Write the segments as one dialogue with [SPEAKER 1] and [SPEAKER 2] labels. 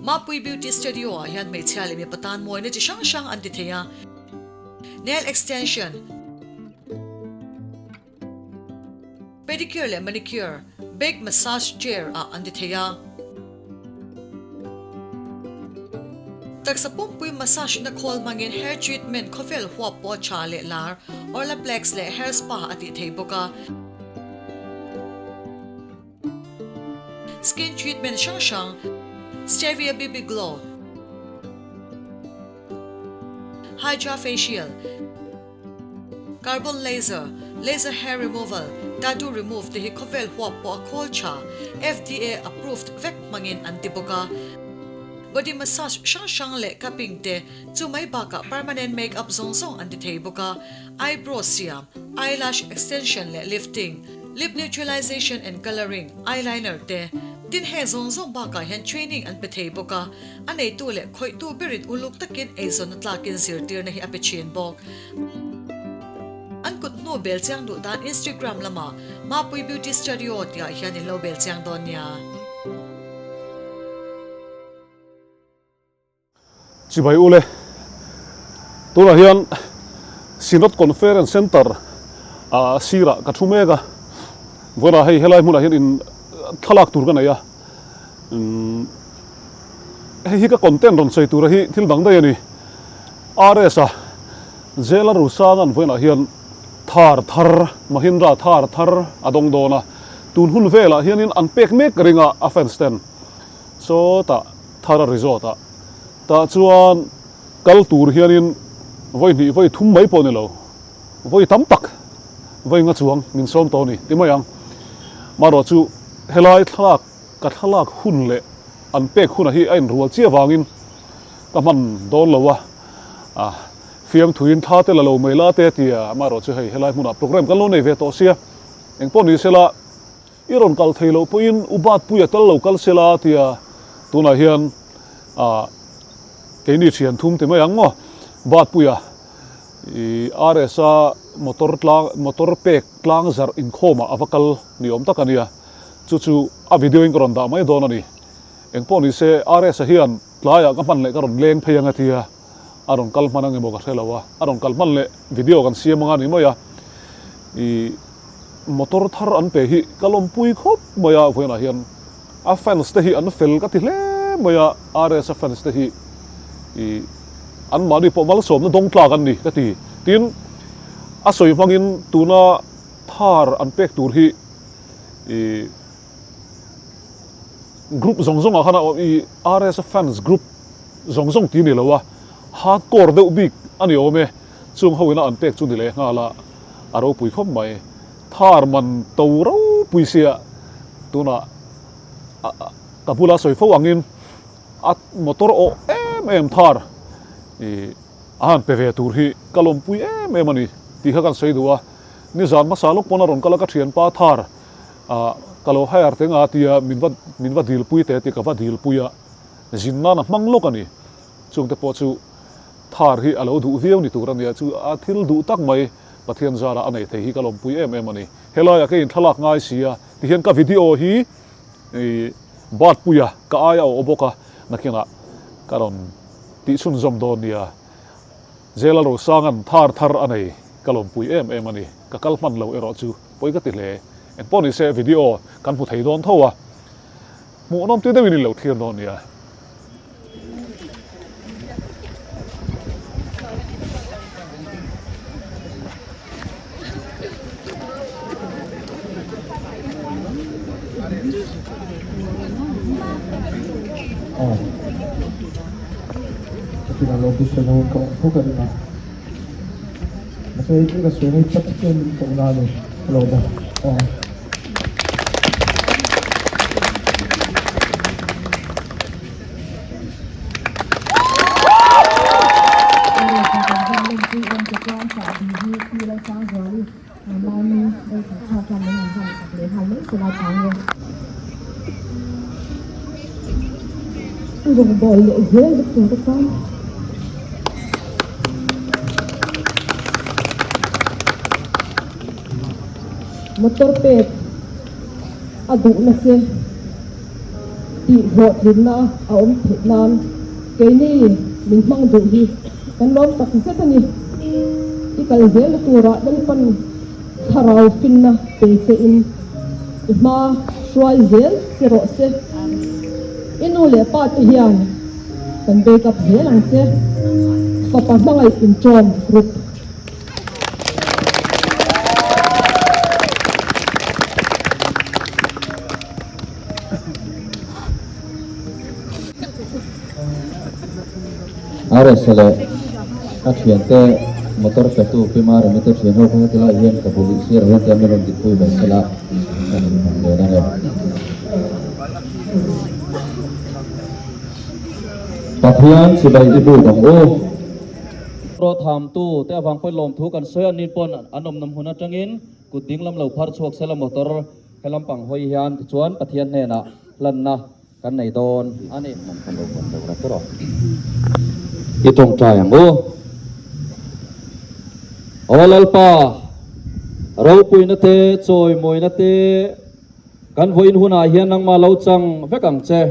[SPEAKER 1] Mapui Beauty Studio ah hian hmeichhia leh mipa tan mawina chi hrang hrang an ti thei a, nail extension, pedicure leh manicure, back massage chair ah an ti thei a. Taksa pumpui massage na khawl hmangin hair treatment khawvel huap pawh tha leh lar Olaplex leh hair spa a tih thei bawk a. Skin treatment hrang hrang, Stevia BB Glow, Hydra Facial, Carbon Laser, Laser Hair Removal, Tattoo Remove te hi khawvel huap pawh a khawl tha, FDA approved vek hmangin an ti bawk a. Body massage hrang hrang leh cupping te chu mai bakah permanent make up zawng zawng an ti thei bawk a, eyebrow siam, eyelash extension leh lifting, lip neutralization and colouring, eyeliner te. Tin he zawng zawng bakah hian training an pe thei bawk a, a neitu leh khawihtu berin uluk takin eizawnna tlakin zirtirna hi a pe thin bawk. An kut hnu bel chiang duh tan Instagram lamah Mapui Beauty Studio tihah hian in lo bel chiang dawn nia.
[SPEAKER 2] Chibai ule, tunah hian Synod Conference Centre ah sirah ka thu mek a, vawiinah hei helai hmunah hian in thlalak tur ka nei a, hei hi ka content rawn sawi tura hi thil dang daih a ni. RS a Jailer Rusanga'n vawiinah hian Thar thar, Mahindra Thar thar a dawng dawn a, tun hun velah hianin an pek mek ring a a fans ten sawtah Thar resort ah tah chuan kal tur hianin vawi hnih vawi thum mai pawh ni lo, vawi tam tak vawi nga chuang min sawm tawh a ni ti mai ang. Marawh chu helai thlalak ka thlalak hun leh an pek hunah hi a inrual chiah vangin ka hman dawn lo a, ah fiamthuin thla te la lo mai la te a ti a, marawh chu hei helai hmunah program kan lo nei ve tawh sia, engpawh ni sela. I rawn kal thei loh pawhin u Batpui a tal lo kal sela tia tunah hian ah keini thian thum ti mai ang maw Batpuia i RS-a motor tlang motor pek tlang zarh inkhawmah a va kal ni awm tak a nia chu chu a video in ka rawn dah mai dawn a ni engpawh ni se RS-a hian tlaiah ka hman leh ka rawn leng phei ang a tia a rawn kal hman ang emaw ka hre lo a a rawn kal hman leh video kan siam anga ni mai a i Motor thar an pe hi ka lawmpui khawp mai a, vawiinah hian a fans te hi an fel ka ti hle mai a, RS-a fans te hi ih anmahni pawh malsawmna dawng tlak an ni ka ti. Tin, a sawi hmangin tuna thar an pek tur hi ih group zawng zawngah khan a awm ih RS-a fans group zawng zawng ti ni lo a, hardcore deuh bik a ni awm e, chung ho ina an pek chu ni leh nghal a. A ropui khawp mai. Thar man to ropui sia tunah ka bula sawi fo angin a motor awh em em thar ih a han pe ve tur hi ka lawmpui em em a ni tih kha kan sawi duh a. Nizan hmasa lawk pawn a rawn kal a ka thianpa thar ah ka lo hire teng a tia min va min va dilpui teh tih ka va dilpui a zin nan a hmang lawk a ni. Chungte pawh chu Thar hi a lo duh viau ni tur a nia, chu a thil duh tak mai Pathian zara a nei thei hi ka lawmpui em em a ni. Helaiah ka inthlak ngai si a, tihian ka video hi Batpuia ka aia a aw bawk a, nakinah ka rawn tihchhunzawm dawn nia. Zela Rosanga'n thar thar a nei ka lawmpui em em a ni. Ka kal hman lo erawh chu pawi ka ti hle. Engpawh ni se video kan hmu thei dawn tho a, hmuhnawm ti deuhin in lo thlir dawn nia.
[SPEAKER 3] Rawngbawl leh zel vek tur ka tan. Motor pek a duhna che. Tih hlawhtlinna a awm theih nan keini min hmang duh hi kan lawm tak zet a ni. I kal zelna turah Lalpan thlarau finna pe che in i hma hruai zel che rawh se. I nu leh pa te hian kan back up zel ang che. Fapa hmangaih inṭawm group.
[SPEAKER 4] RS leh a thiante motor petu Pi Maremi te thian ho kha heti lai hian ka bul sir ah hian tia min rawn dikpui mai sela kan inhmu dawn a ni. Pathian chibai i buk ang u.
[SPEAKER 5] Rawh thamtu te avang pawhin lawmthu kan sawi a, ni pawn an awmnawm hun atangin kut dinglam lo phar chhuak sela motor He lampang hawi hian tichuan Pathian hnenah hlanna kan nei dawn a ni.
[SPEAKER 4] Kan lo vawn deuh rat rawh. I tawngtai ang u.
[SPEAKER 5] Aw Lalpa, ropuina te, chawimawina te, kan vawiin hunah hian nangmah lo chang vek ang che.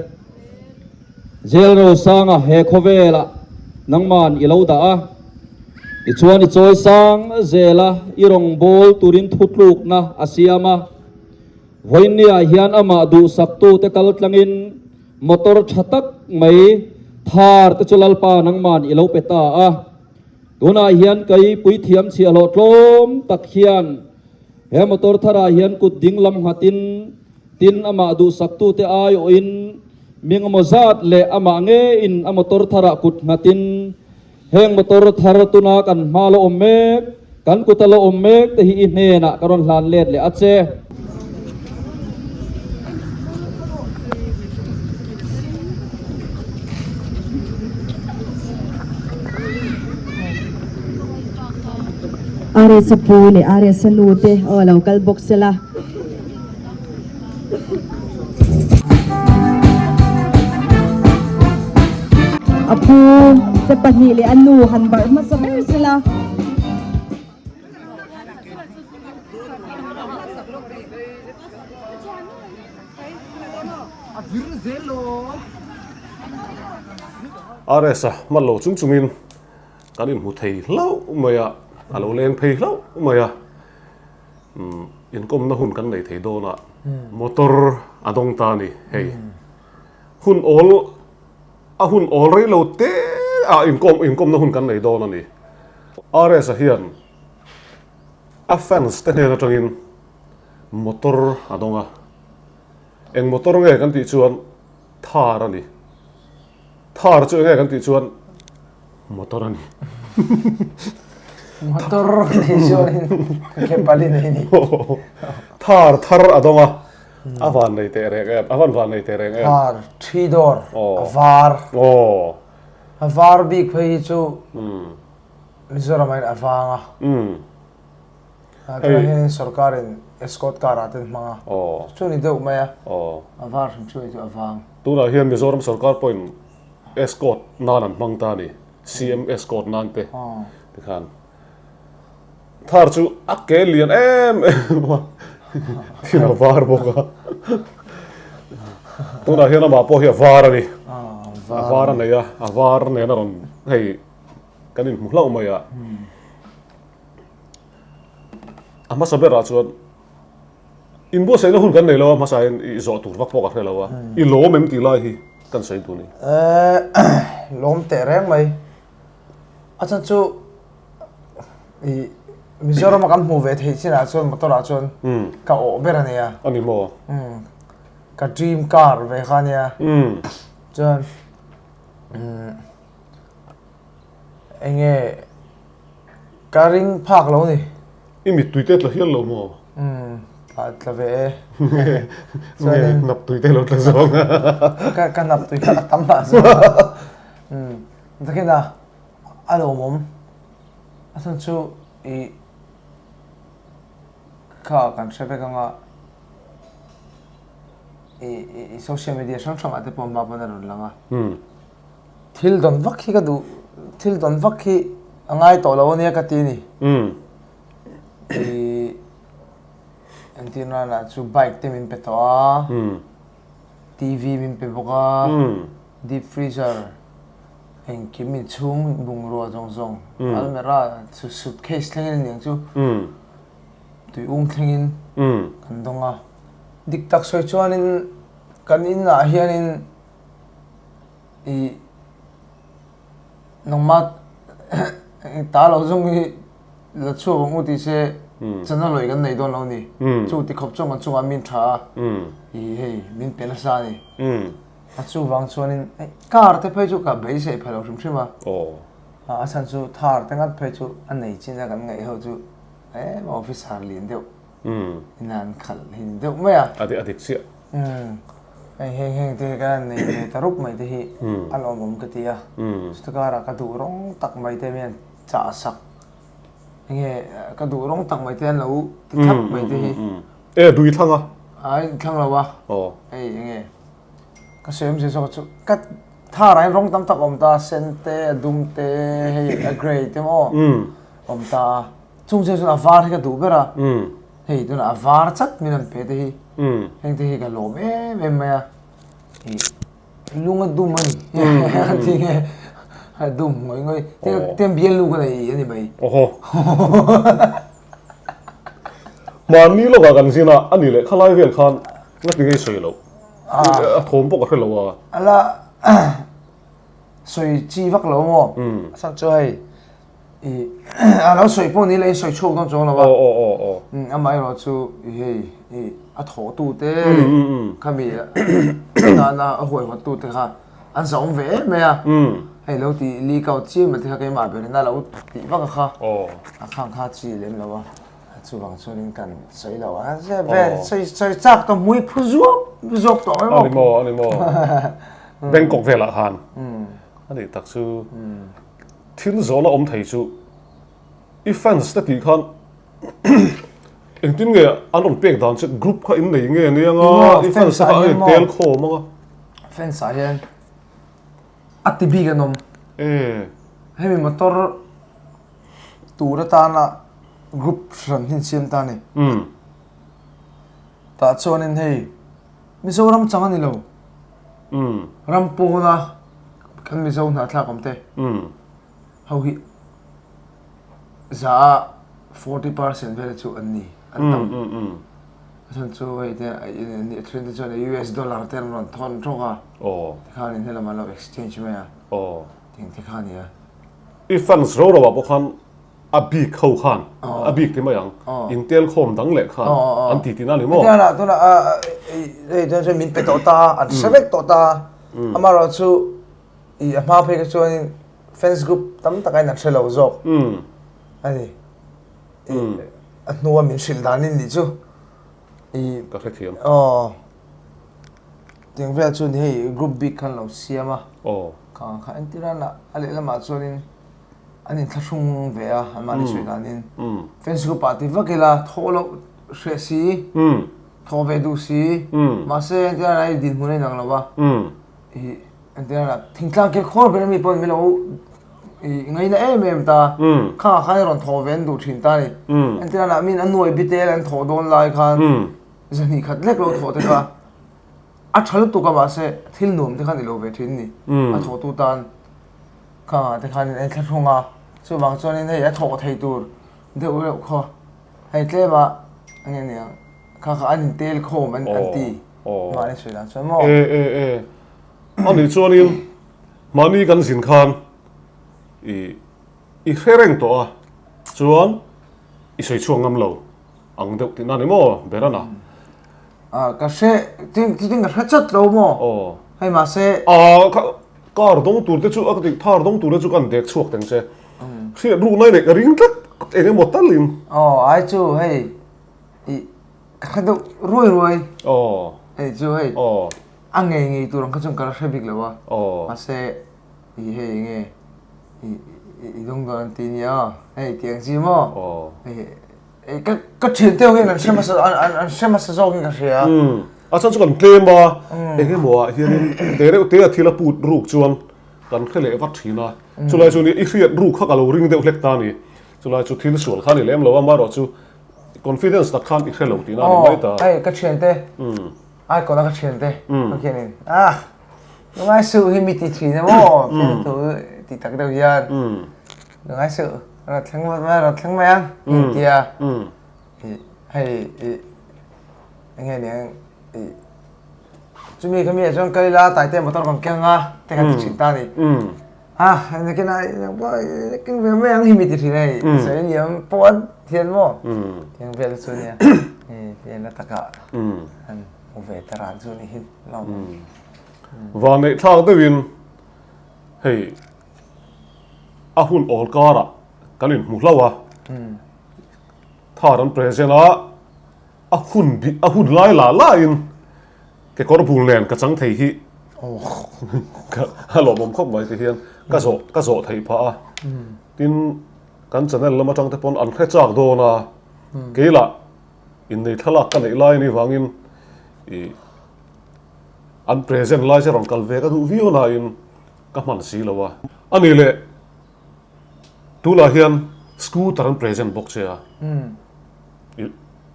[SPEAKER 5] Jail Rosanga he khawvelah nangman i lo dah a, tichuan i chawi sang zel a, i rawngbâwl turin thutlûkna a siam a. Vawiinniah hian amah duhsaktute kal tlangin motor tha tak mai thar te chu Lalpa nangman i lo pe ta a. Tunah hian kei puithiam chhiahhlawh tlawm tak hian he motor tharah hian kut dinglam nghatin Tin, amah duhsaktute aiawhin mi engemaw zat leh amah ngeiin a motor tharah kut nghatin, Heng motor thar tuna kan hma la awm mek, kan kuta la awm mek te hi i hnenah ka rawn hlan let leh a che.
[SPEAKER 6] RS pu leh RS nu te aw lo kal bawk sela. A pu te pahnih leh a nu han barh hmasa ber sela.
[SPEAKER 2] RS a hman lo chung chungin kan inhmu thei hlauh mai a, a lo leng phei hlauh mai a. Inkawmna hun kan nei thei dawn a, motor a dawng ta a ni hei. Hun awl, a hun awl rei lo te ah inkawm inkawmna hun kan nei dawn a ni. RS a hian a fans te hnen atangin motor a dawng a, eng motor nge kan tih chuan Thar a ni. Thar chu enge kan tih chuan motor a ni.
[SPEAKER 7] Motor tih chuanin ka ke pali nei ni.
[SPEAKER 2] Thar thar a dawng a, a van nei teh reng em, a van van nei teh reng em.
[SPEAKER 7] Thar thi dawr a var. A var bik phei hi chu Mizoram ah hian a vang a. Tunah hianin sorkarin escort car ah ten hmang a, chu ni deuh mai a, a var hrim hrim hi chu a vang.
[SPEAKER 2] Tunah hian Mizoram sorkar pawhin escort nan an hmang ta a ni, CM escort nan te tikhan Thar chu a ke lian em em a, thin a var bawk a, tunah hian amah pawh hi a var a ni, a var a nei a, a var nen a rawn hei kan inhmu hlauh mai a. A hmasa berah chuan inbuatsaihna hun kan nei lo a, hmasa hian i zawh tur vak pawh ka hre lo a, i lawm em tih lai hi kan sawi duh a ni.
[SPEAKER 7] Lawm teh reng mai. A chhan chu i Mizoram a kan hmuh ve theih chinah chuan motor ah chuan ka awh ber a nia.
[SPEAKER 2] A ni maw?
[SPEAKER 7] Ka dream car ve kha a nia. Chuan enge Ka ring phak lo ni.
[SPEAKER 2] I mittui te tla hial lo maw?
[SPEAKER 7] Umm, tla tla ve e.
[SPEAKER 2] Nge hnap tui te lo tla zawng a.
[SPEAKER 7] Ka ka hnap tui kha a tam mah zawng a. Umm, takin a a lawmawm. A chhan chu i kha kan hre vek anga i i social media hrang hrangah te pawh hma pawn a rawn lang a. Thil dawn vak hi ka duh, thil dawn vak hi a ngai tawh lo ania ka ti a ni. I entir nana chu bike te min pe tawh a, TV min pe bawk a, deep freezer engkim inchhung bungrua zawng zawng almirah suitcase thlengin a niang chu tui ung thlengin kan dawng a. Dik tak sawi chuanin kan inah hianin ih nangmah ta lo zawng hi la chhuak ang u tih se chana lawih kan nei dawn lo ni. Chu ti khawp chuan kan chungah min tha a, ih hei min pe nasa a ni. A chuvang chuanin car te phei chu ka beisei pha lo hrim hrim a. A chhan chu thar te ngat phei chu a nei chin a kan ngaih ho chu em officer lian deuh ina an khalh hi ni deuh mai a.
[SPEAKER 2] A dik chiah.
[SPEAKER 7] Hei heng heng te hi ka nei ve ta rup mai te hi a lawmawm ka ti a. Chuta karah ka duh rawng tak mai te hian chah sak enge ka duh rawng tak mai te an lo ti thlap mai te hi.
[SPEAKER 2] E dui thlang a?
[SPEAKER 7] Ai thlang lo a. Hei enge ka sawi awmzia zawk chu ka thar ah hian rawng tam tak a awm ta a sen te a dum te hei a grey te maw awm ta a chung chiah chuan a var hi ka duh ber a hei tunah a var chat min an pe te hi heng te hi ka lawm em em mai a ih lung a dum a ni a ti nge a dum ngawih ngawih tiang bial lu ka nei a ni mai.
[SPEAKER 2] Awhaw. Mahni lawkah kan zin a, a ni leh khalai vel khan ngati ngei sawi loh. A thawm pawh ka hre lo a.
[SPEAKER 7] Ala sawi chi vak lo maw? Sak chu hei i a lo sawi pawh ni la i sawi chhuak dawn chuang lo a. Amaherawh chu hei i a thawh tu te leh khami tana a huaihawt tu te kha an zahawm ve em mai a. Hei lo ti leak out chiam te kha keimah berin a lo tih vak a kha. A khang kha chi lem lo a. Chuvang chuanin kan sawi lo a, zep ve sawi sawi chak tawh hmui phu zuap zuap tawh mai maw.
[SPEAKER 2] Ani maw ani maw Bangkok velah khan ani tak chu thil zawhna awm thei chu i fans te tih khan engtin nge an rawn pek dan che group kha in nei nge nia nga i fans te kha an in tel khawm anga.
[SPEAKER 7] Fans ah hian a ti bik an awm. Hemi motor Tur atana group hran hi an siam ta a ni. Tah chuanin hei Mizoram chang a ni lo. Ram pawna kan Mizo hnahthlak awm te ho hi za a 40% vel chu an ni an tam. A chhan chu hei te a then te chuan US dollar te an rawn thawn tawk a tikhan in helam an lo exchange mai a tiang te kha a ni a.
[SPEAKER 2] I fans ro ro ah pawh khan a bik ho khan a bik ti mai ang in tel khawm dang leh khan an ti tihna a ni maw?
[SPEAKER 7] Hetiang ah tunah hei chuan chuan min pe tawh ta a an hre vek tawh ta a amaherawh chu i a hma phei kha chuanin fans group tam tak aiin an hre lo zawk a ni a hnua min hrilh danin nih chu i
[SPEAKER 2] ka hrethiam
[SPEAKER 7] aw. Tiang vel chuan hei group bik khan lo siam a.
[SPEAKER 2] Aw.
[SPEAKER 7] Kha kha entir a a lehlamah chuanin an inthlahrung ve a anmahni sawi danin. Fans group ah ti vak ila thawh loh hreh si, thawh ve duh si, mahse entir a hei dinhmun a inang lo a. Ih entir a thingtlang kil khawr ber ami pawhin min lo ih ngaina em em ta. Kha khan i rawn thawh ve an duh thin ta a ni. Entir a min a nuai bitel an thawh dawn lai khan zahnih khat lek lo thawh te kha a tha lutuk a mahse thil nuam te khan i lo ve thin ni a thawh tu tan kha te khan in en thlahrung a chuvang chuanin hei a thawh thei tur deuh reuh khaw hei tlem a enge niang kha kha an in tel khawm an an ti mahni sawi dan chuan maw
[SPEAKER 2] e e e ani chuanin mahni kan zin khan i i hre reng tawh a chuan i sawi chhuak ngam lo Ang deuh tihna ni maw Berana?
[SPEAKER 7] Ah ka hre tin tin ka hre chat lo maw?
[SPEAKER 2] Aw.
[SPEAKER 7] Hei mahse.
[SPEAKER 2] Ah kha car dawng tur te chu a ka tih thar dawng tur te chu kan dek chhuak teng che. Hriat ruk nai leh ka ring tlat eng emaw talin.
[SPEAKER 7] Aw ai chu hei i ka hre deuh ruai ruai.
[SPEAKER 2] Aw.
[SPEAKER 7] Hei chu hei.
[SPEAKER 2] Aw.
[SPEAKER 7] A ngei ngei tur ang kha chuan ka la hre bik lo a.
[SPEAKER 2] Aw.
[SPEAKER 7] Mahse i hei enge i i dawng dawn an ti nia hei tiang chi maw?
[SPEAKER 2] Aw.
[SPEAKER 7] Hei Ka ka thian te ho hian an hre hmasa an an an hre hmasa zawk in ka hria.
[SPEAKER 2] Umm a chhan chu kan tlem a eng emaw ah hianin te reuh te a thil a put ruk chuan kan hre leh vat thin a chulai chu i hriat ruk kha ka lo ring deuh hlek ta a ni chulai chu thil sual kha a ni lem lo a amaherawh chu confidence tak khan i hre lo tihna a ni mai ta.
[SPEAKER 7] Aw hei ka thian te. Icon a ka thian te ka khianin ah lungai suh hi mi ti thin a maw fiamthu ti tak deuh hian lungai suh rawn thleng mai rawn thleng mai ang in tia hei enge niang chumi kha mi ah chuan kal ila taite motor kan keng a te kha ti thin ta ni ah nakin a keng ve mai ang hi mi ti thin hei sawi niam pawh an thian maw tiang vel chu nia hei la taka an hmu ve ta ran chu ni hi lawm
[SPEAKER 2] van neih thlak deuhin hei a hun awl karah kan inhmu hlauh a thar an present a A hun bih a hun lai lah lahin kekawr bul nen ka chang thei hi ka a lawmawm khawp mai ti hian ka zawh ka zawh theih phah a. Tin, kan channel lam atang te pawn an hre chak dawn a, kei lah innei thlalak ka neih lai anih vangin ih an present lai che rawn kal ve ka duh viau nain ka hman si lo a. A nih leh tunah hian scooter an present bawk che a.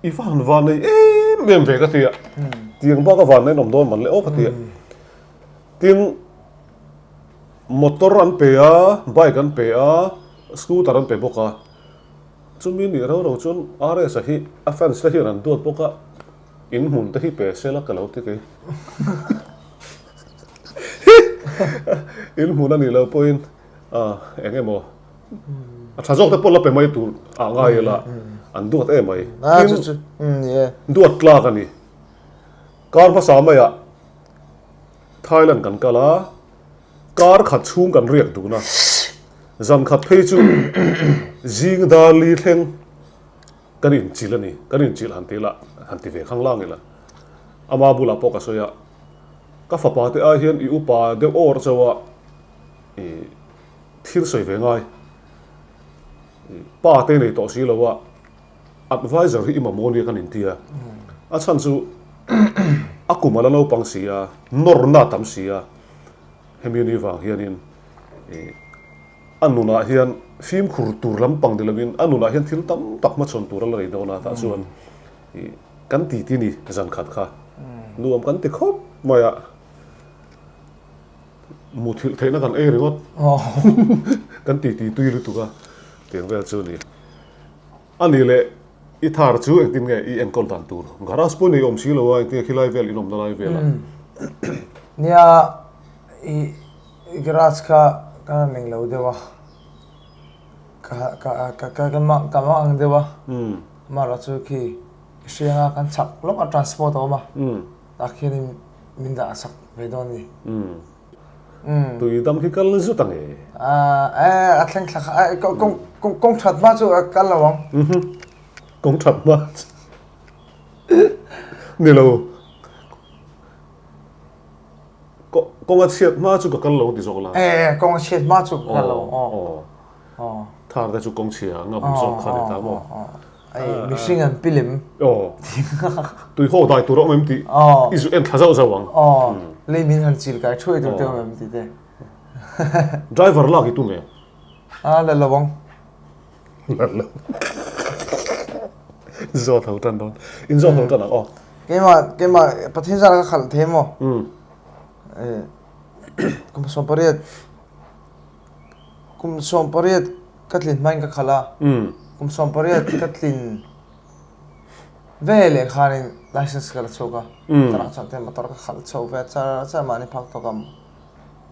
[SPEAKER 2] I va han van nei em em ve ka ti a, tiang bak a van nei an awm dawn man le aw ka ti a. Tin, motor an pe a, bike an pe a, scooter an pe bawk a. Chumi nih rau rau chuan RS-a hi a fans te hian an duat bawk a, in hmun te hi pe se la ka lo ti kei. In hmun a nih loh pawhin eng emaw A tha zawk te pawh la pe mai tur ah ngai ila an duat em mai. Tin, duat tlak a ni. Kar hmasa maiah Thailand kan kal a, kar khat chhung kan riak dun a, zan khat phei chu zing dar li thleng kan inchilh a ni, kan inchilh han ti ila, han ti ve khang lang ila. Ama bulah pawh ka sawi a, ka fapa te ai hian i upa deuh awr chauh a, i Thil sawi ve ngai. Pa te nei tawh si lo a, advisor hi i mamawh nia kan inti a. A chhan chu a kum a la naupang si a, nawrna a tam si a, hemi ni vang hianin a nunah hian fimkhur tur lampang ni lovin a nunah hian thil tam tak hmachhawn tur a la nei dawn a, tah chuan kan titi ni zan khat kha nuam kan ti khawp mai a. Muthilh theihna kan ei ringawt kan ti ti tui lutuk a tiang vel chu a ni. A nih leh i thar chu engtin nge i enkawl dan tur? Garage pawh nei awm si lo a engtin nge khilai vel in awmna lai vel a?
[SPEAKER 7] Nia i garage kha ka han eng lo deuh a, ka ka ka ka ka mang ang deuh a, amaherawh chu khi i hriang a kan chhak lawk a transport a awm a. Tah khianin min dah sak ve dawn ni.
[SPEAKER 2] Umm. Tui dam khi kal zut ang e.
[SPEAKER 7] A thleng thla kha kawng kawng that hma chu a kal lo ang.
[SPEAKER 2] Kawng that hma chu ni lo. Kawng a chhiat hma chu ka kal lo ti zawk la.
[SPEAKER 7] E kawng a chhiat hma chu ka kal lo. Aw.
[SPEAKER 2] Thar te chu kawng chhia ngam zawk kha ni ta maw.
[SPEAKER 7] Ai mihring an pilem.
[SPEAKER 2] Aw. Tui haw dai tur a awm em tih i zu en thla zauh zauh ang.
[SPEAKER 7] Aw. Lei min han chil kai thuai tur te awm em tih te.
[SPEAKER 2] Driver lak i tum em?
[SPEAKER 7] A la lo ang.
[SPEAKER 2] La lo. Zawt ho tan dawn. In zawt ho tan ang aw.
[SPEAKER 7] Keimah keimah Pathian zara ka khalh thei maw? Kum 18 kum 18 Ka tlin hmain ka khalh a, kum 18 ka tlin ve leh khanin license ka la chhuak a, tunah chuan te motor ka khalh chho ve char char mahni phak tawk a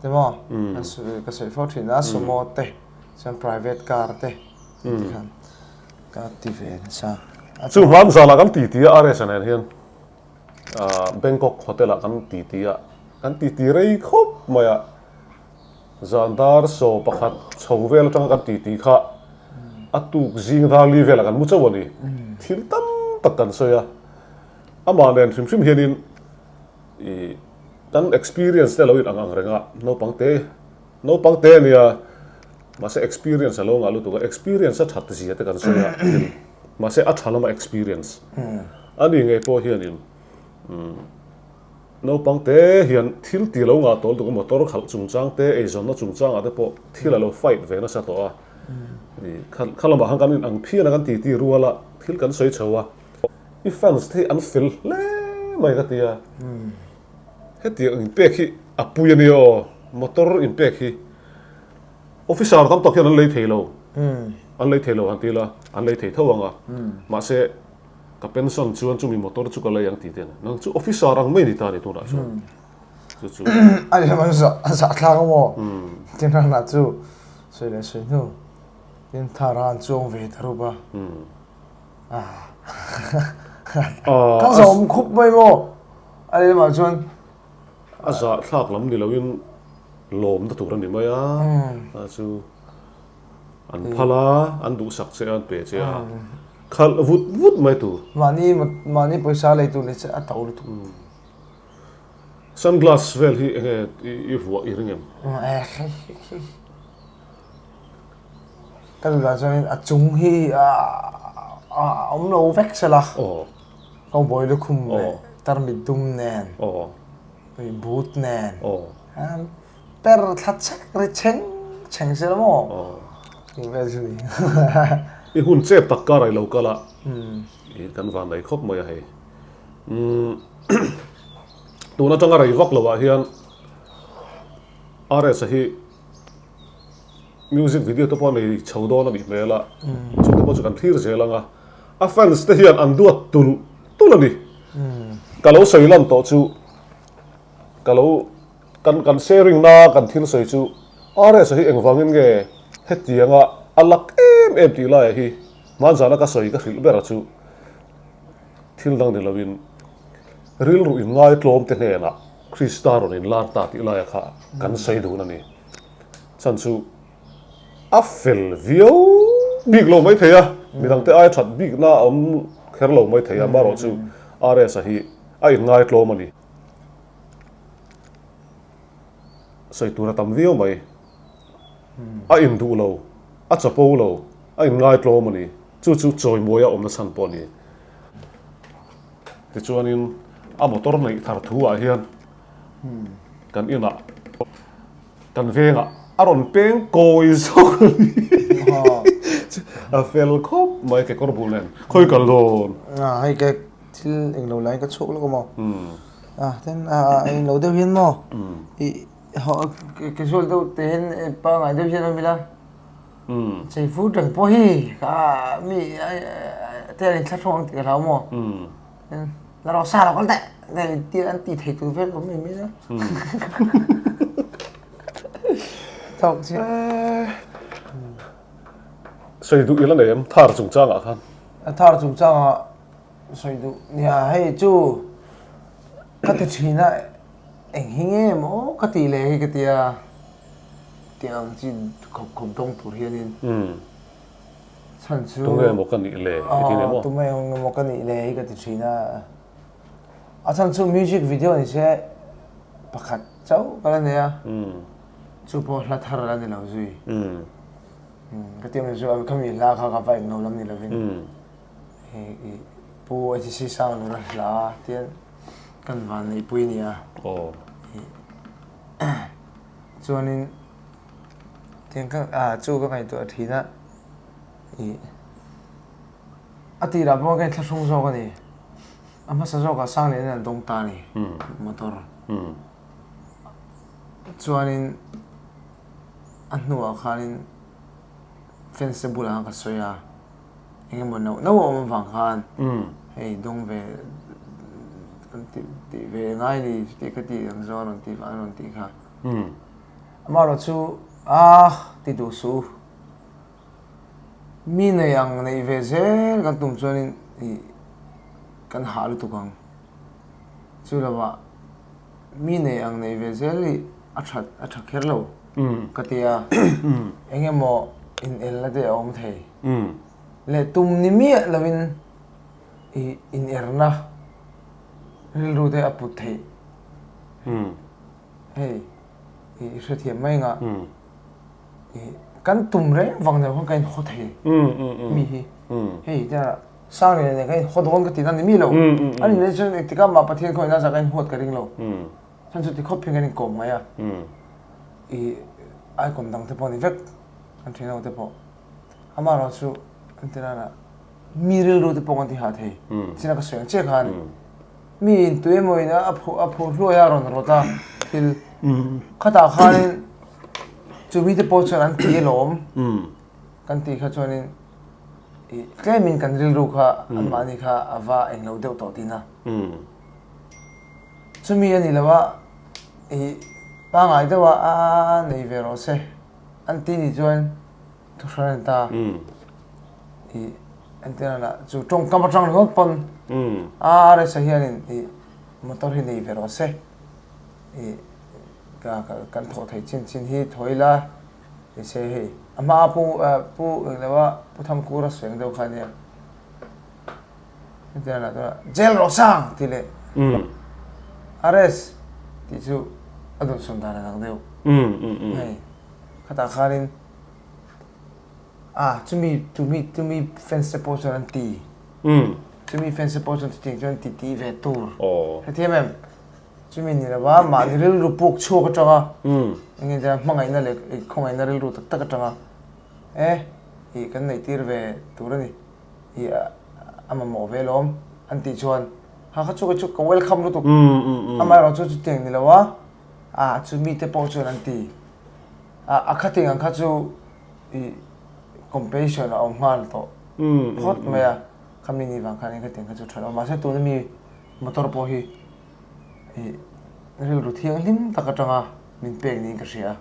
[SPEAKER 7] timaw ka sawi fo thin a sumo te chuan private car te ti khan ka ti ve nasa.
[SPEAKER 2] Chu hman zanah kan titi a RS-a nen hian Bangkok hotel ah kan titi a, kan titi rei khawp mai a. Zan dar 11 chho vel atanga kan titi kha a tuk zing rali velah kan mu chauh a ni. Thil tam tak kan sawi a, amah nen hrim hrim hianin ih kan experience te a lo in ang ang reng a, naupang te naupang te a nia mahse experience a lo ngah lutuk a, experience a that zia te kan sawi a thil mahse a tha lama experience a ni ngei pawh hianin umm. Naupang te hian thil ti lo ngah tawh lutuk a, motor khalh chungchang te, eizawnna chungchangah te pawh thil a lo fight ve nasa tawh a. Kha lamah khan kan in ang phian a, kan titi rual a, thil kan sawi chho a. I fans te hi an fel hle mai ka ti a. Hetiang inpek hi a pui a nia aw, motor inpek hi officer tam tak hian an lei thei lo, an lei thei lo han ti ila an lei thei tho ang a, mahse ka pension chuan chumi motor chu ka lei ang tih te a ni. Nang chu officer ang mai ni ta a ni tunah chuan. Chu chu.
[SPEAKER 7] A lehlam an zah a zah thlak a maw? Tin rana chu sawi leh sawi hnu tin thar a an chuang ve ta rup a. Ka zawm khup mai maw? A lehlamah chuan.
[SPEAKER 2] A zah thlak lam ni loin lawmna tur a ni mai a. A chu. An phal a, an duhsak che a, an pe che a, khalh vut vut mai tur.
[SPEAKER 7] Mahni mahni pawisa lei tur ni che a to lutuk.
[SPEAKER 2] Sunglass vel hi enge i vuah i ring em?
[SPEAKER 7] Ka duhdah chuanin a chung hi a awm lo vek sela. Cowboy lukhum leh tarmit dum nen, boot nen. Per thla chek ri chheng chheng se la maw? Tih vel chu ni.
[SPEAKER 2] I hun chep tak kar a i lo kal a, i kan van nei khawp mai a hei. Tun atanga rei vak lo ah hian RS-a hi music video te pawh a nei chho dawn a nih hmel a, chungte pawh chu kan thlir zel ang a, a fans te hian an duat tulh tulh a ni. Ka lo sawi lan tawh chu ka lo Kan kan sharing na kan thil sawi chu RS a hi engvangin nge hetianga a lak em em tih laiah hi hmanzana ka sawi ka hrilh ber a chu thil dang ni loin rilru in ngaitlawm te hnenah Krista rawn in lar ta tih laiah kha kan sawi dun a ni. Chhan chu a fel viau bik lo maithei a, midangte aia that bikna a awm kher lo maithei a, amaherawh chu RS a hi a in ngaitlawm a ni. Sawi tur a tam viau mai. A induh lo, a chapo lo, a inngaitlawm a ni. Chu chu chawimawi a awmna chhan pawh a ni. Tichuanin a motor neih thar thu ah hian kan inah kan vengah a rawn peng kawi zawk a ni. A fel khawp mai kekawr bul nen khawi kal dawn.
[SPEAKER 7] Hei ke thil englo laiin ka chhuak lawk a maw? A ten a englo deuh hian maw i casual deuh te hian pangngai deuh hian awm ila chei fur reng pawh hi kha mi te an inthlahrung ang tih ka hlau maw la rawh sa lo kal teh te an ti thei tur vel awm em ila thawk chi
[SPEAKER 2] sawi duh ila nei em thar chungchangah khan
[SPEAKER 7] thar chungchangah Sawi duh nia hei chu ka ti thin a eng hi nge maw ka tih leh hi ka tia tih ang chi khawp khawp dawng tur hianin chhan chu
[SPEAKER 2] tunge maw ka nih le i ti nia maw
[SPEAKER 7] tunge maw ka nih le hi ka ti thin a a chhan chu music video ni se pakhat chauh ka la nei a chu pawh hla thar a ni lo zui ka ti ang chu khami hla kha ka va englo lam ni lovin. Pu HC Sanglura hla tian kan van neihpui a ni a. Chuanin tiang ka ah chu ka ngaihtuah thin a ih a tirah pawh ka inthlahrung zawk a ni. A hmasa zawkah Sanglian an dawng ta a ni motor. Chuanin a hnuah khanin fence te bulah khan ka sawi a. Eng emaw nauh nauh a awm avang khan hei dawng ve kan tih tih ve ngai ni chuti ka tih ang zawng a rawn tih a rawn tih kha. Amaherawh chu a ti duh suh u. Mi nei ang neih ve zel kan tum chuanin ih kan hah lutuk ang. Chu lovah mi nei ang neih ve zel hi a that a tha kher lo ka ti a. Eng emaw inelna te a awm thei. Leh tum ni miah lovin i inerna rilru te a put theih. Hei i hrethiam mai nga i kan tum reng vang deuh khan kan inhaw thei mi hi. Hei te sang leh nen kan inhaw dawn ka tihna ni mi lo. A nih leh chuan engtikah mah Pathian khawngaihna zah kan inhuat ka ring lo. Chuan chuti khawp hian kan inkawm mai a. I icon dang te pawh a ni vek kan thian ho te pawh. Amaherawh chu an ti rana mi rilru te pawh kan ti hah thei. China ka sawi ang chiah khan. Mi in tuemaw in a phuh a phuh hluai a rawn rawt a thil khatah khanin chu mite pawh chuan an ti alawm kan tih kha chuanin ih tlemin kan rilru kha anmahni kha a va englo deuh tawh tihna. Chumi a ni lo a ih pangngai deuh a a nei ve rawh se an ti nih chuan thu hran a ni ta. Ih entirna lah chu tawngkam atang ringawt pawn a RSA hianin ih motor hi nei ve rawh se ih ka kan thawh theih chin chin hi thaw ila ni se hei a hmaa pu pu englo a pu Thangkura sawi ang deuh kha ania entirna lah chuan jail rawh sang tih leh RS tih chu a dawnsawn dan a dang deuh hei khatah khanin. A, chumi, chumi, chumi fans te pawh chuan an ti. Chumi fans te pawh chuan chutiang chuan ti ti ve tur. Hrethiam em? Chumi ni lova mahni rilru puk chhuak atanga eng nge hmangaihna leh khawngaihna rilru tak tak atanga e ih kan neih tir ve tur a ni. Ih a mamawh ve lawm an tih chuan ha kha chu chu ka welcome lutuk. Amaherawhchu chutiang ni lova a chumi te pawh chuan an ti. A khating ang kha chu i competition a awm nghal tawh phawt mai a, khami ni vang khan engkhatin kha chu tha lo. Mahse tuna mi motor pawh hi i rilru thianghlim tak atanga min pek niin ka hria a,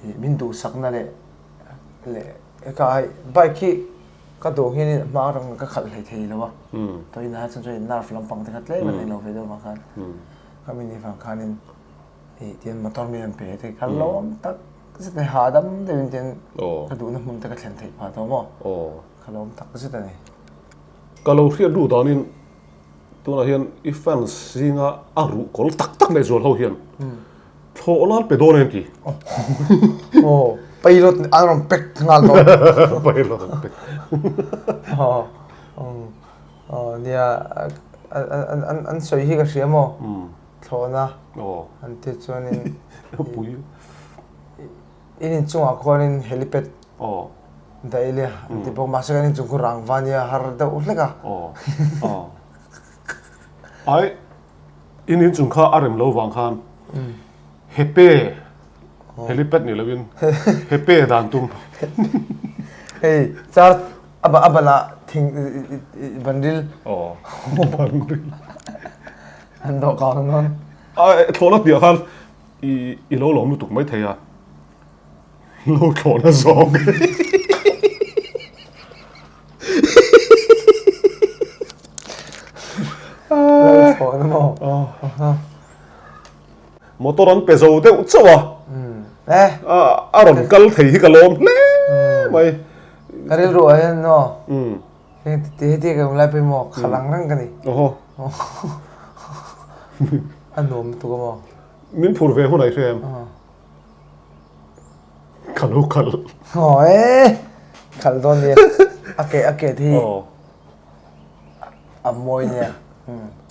[SPEAKER 7] i min duhsakna leh leh heka hei bike hi ka duh hianin a hma atang ka khalh hlei thei lo a, tawina ah chuan chuan nerve lampang te kha tlem a nei lo ve deuh vang khan khami ni vang khanin i tian motor mi an pe te ka lawm tak zet a ni hahdam deuhin tian ka duhna hmun te ka thlen theih phah tawh maw ka lawm tak zet a ni.
[SPEAKER 2] Ka lo hriat duh danin tunah hian i fans zinga a ruh kawl tak tak leh zual ho hian thlawh lan pe dawn em ti?
[SPEAKER 7] Aw pilot an rawn pack nghal dawn.
[SPEAKER 2] Pilot an pack.
[SPEAKER 7] Aw nia an sawi hi ka hria maw? Thlawhna an ti chuanin in inchungah khuanin helipad dah ila an ti bawk mahse kan inchung khu rangva nia har deuh hlek a.
[SPEAKER 2] Ai in inchung kha a rem lo vang khan hepe helipad ni lovin hepe dan tum.
[SPEAKER 7] Hei char A a banah thing banril.
[SPEAKER 2] Aw banril.
[SPEAKER 7] An dawhkan ang.
[SPEAKER 2] A thlawhna piah khan i i lo lawm lutuk mai thei a. Lo thlawhna zawk.
[SPEAKER 7] Lo thlawhna maw?
[SPEAKER 2] Aw. Motor an pe zo deuh chauh a. A rawn kal thei hi ka lawm hle mai.
[SPEAKER 7] Ka rilru ah hian maw heti heti ka awm lai pawh hi maw khalh ang reng ka ni. A nuam lutuk a maw.
[SPEAKER 2] Min phur ve hunah i hria em? Ka lo khalh.
[SPEAKER 7] Aw e khalh dawn nia. A ke a ke te hi. A mawi nia.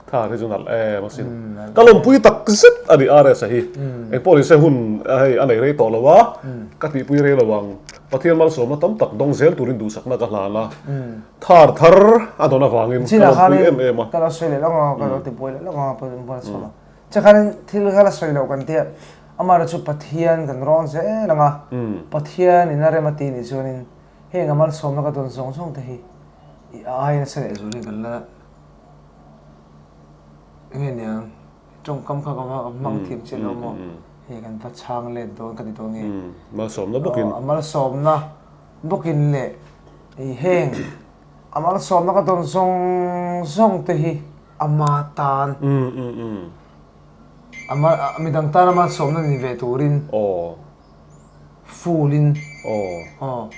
[SPEAKER 2] Tha hi chu nalh em asin. Ka lawmpui tak zet a ni RS a hi. Engpawh ni se hun hei a nei rei tawh lo a, ka tihpui rei lo ang. Pathian malsawmna tam tak dawng zel turin duhsakna ka hlan a. Thar thar a dawn avangin ka lawmpui em em a.
[SPEAKER 7] Ka lo sawi leh lawk ang a, ka lo tibuai leh lawk ang a, buai chho lo. Chakhanin thil kha la sawi loh kan tia, amaherawhchu Pathian kan rawn zel ang a, Pathian in a rem a tih nih chuanin heng a malsawmna ka dawn zawng zawng te hi i ai nasa leh zualin kan la enge niang tawngkam kha ka va hmang thiam chiah lo maw hei kan va chhang let dawn ka ti dawn nge
[SPEAKER 2] malsawmna bawkin
[SPEAKER 7] a malsawmna bawkin leh i heng a malsawmna ka dawn zawng zawng te hi ama tan ama midang tan a malsawmna ni ve turin Full in.
[SPEAKER 2] Aw.
[SPEAKER 7] Aw.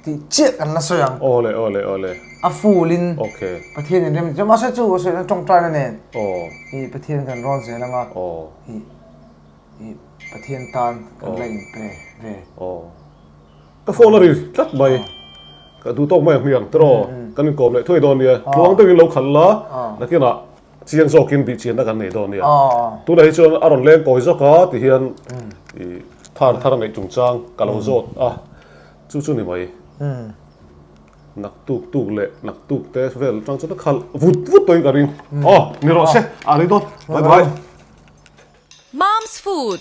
[SPEAKER 7] Tih chiah kan la sawi ang.
[SPEAKER 2] Aw le, aw le, aw le.
[SPEAKER 7] A full in.
[SPEAKER 2] Okay.
[SPEAKER 7] Pathian in rem chu mahse chu ka sawi na tawngtaina nen.
[SPEAKER 2] Aw.
[SPEAKER 7] I Pathian kan rawn zel ang a.
[SPEAKER 2] Aw.
[SPEAKER 7] I i Pathian tan kan la in pe ve.
[SPEAKER 2] Aw. Ka phone a ri tlat mai. Ka duh tawk mai ang hmiang tiraw. Kan inkawm leh thuai dawn nia. Tluang deuhin lo khalh la. Nakinah Chiang zawkin bih chianna kan nei dawn nia. Tunah hi chuan a rawn leng kawi zawk a ti hian i thar thar a neih chungchang ka lo zawt a, chu chu ni mai. Naktuk tuk leh naktuk te vel atang chuan a khalh vut vut tawhin ka ring. Aw, ni rawh se, a rei dawn. Bye bye.
[SPEAKER 8] Mom's Food.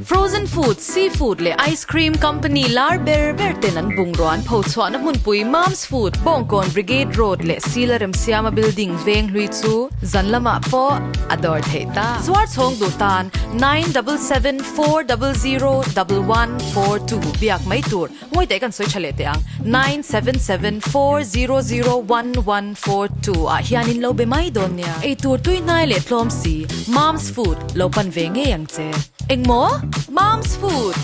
[SPEAKER 8] Frozen food, seafood leh ice cream company lar ber ber ten an bungraw an pho chhuahna hmunpui Mom's Food, Bawngkawn Brigade Road leh Sila Remsiama Building veng hlui chu zan lamah pawh a dawr theih ta. Zuar chhawng duh tan 9774001142 biak mai tur Ngawi teh kan sawi tha leh teh ang. 9774001142 ah hianin lo be mai dawn nia. Eitur tui hnai leh tlawm si, Mom's Food lo pan ve ngei ang che. Engmaw? Mom's Food!